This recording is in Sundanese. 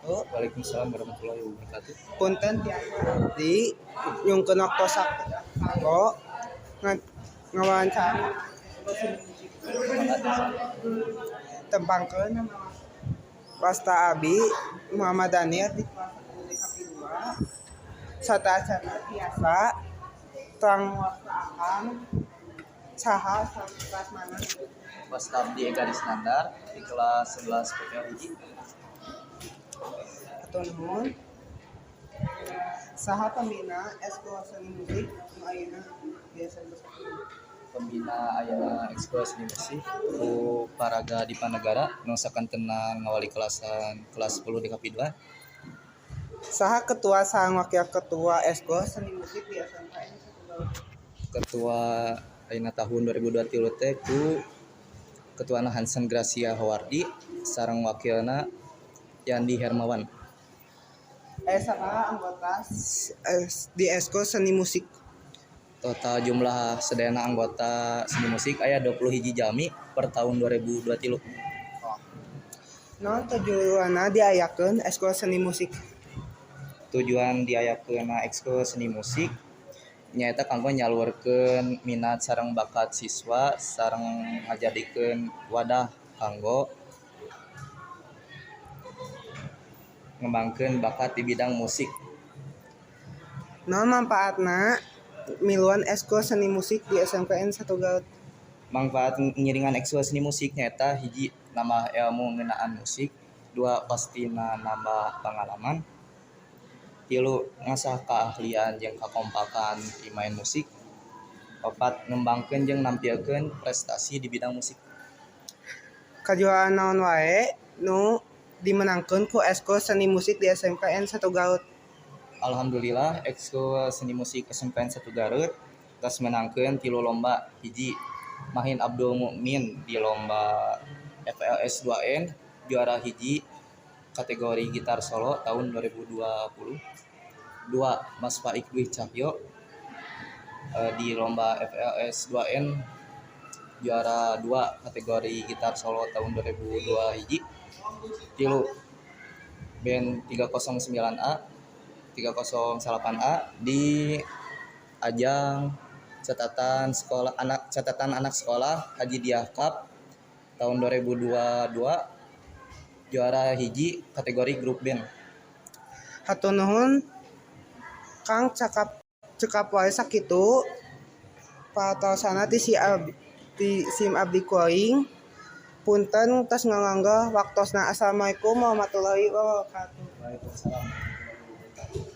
Wabarakatuh. Waalaikumsalam warahmatullahi wabarakatuh. Punten tiasa abdi nyungkeun waktos kanggo ngawawancara. Tepangkeun, wasta abi Muhammad Daniel di kelas 10 DKP 2. Sateuacanna tiasa terang wasta akang saha sareng kelas mana? Wasta abdi Eka Risnandar di kelas 11 PPL hiji. Hatur nuhun. Saha pembina eskul seni musik nu ayeuna di SMK 1? Pembina ayeuna ekskul seni musik ku Paraga Dipanegara nu sakantenan ngawali kelasan kelas 10 DKP 2. Saha ketua sareng wakil ketua eskul seni musik di SMKN 1 Garut? Ketua ayeuna tahun 2023 teh ku ketuana Hansen Gracia Hawardi sareng wakilna Yandi Hermawan. Aya sabaraha anggota di eskul seni musik? Total jumlah sadayana anggota seni musik aya 20 hiji jalmi per tahun 2023. Naon tujuanna diayakeun eskul seni musik? Tujuan diayakeunna ekskul seni musik nyaeta kanggo nyalurkeun minat sareng bakat siswa sareng ngajadikeun wadah kanggo ngembangkeun bakat di bidang musik. Naon mangpaatna miluan eskul seni musik di SMKN 1 Garut? Mangfaat ngiringan ekskul seni musik nyaeta hiji, nambah ilmu ngeunaan musik, dua, pastina nambah pangalaman, tilu, ngasah keahlian jeung kakompakan di main musik, opat, ngembangkeun jeung nampilkeun prestasi di bidang musik. Kajuaraan naon wae nu dimenangkeun ku eskul seni musik di SMKN 1 Garut? Alhamdulillah, ekskul seni musik SMKN 1 Garut tos menangkeun tilu lomba. Hiji, Mahin Abdul Mukmin di lomba FLS 2N juara hiji kategori gitar solo tahun 2020. Dua, Mas Faik Dwi Cahyo di lomba FLS 2N juara 2 kategori gitar solo tahun 2002 hiji. Tilu, band 309A 308A di ajang catatan anak sekolah Haji Diah Cup tahun 2022 juara hiji kategori grup band. Hatur nuhun, Kang. Cekap cekap wae sakitu patarosanna ti sim abdi kuring. Punten tos ngaganggu waktosna. Assalamualaikum warahmatullahi wabarakatuh. Waalaikumsalam warahmatullahi wabarakatuh.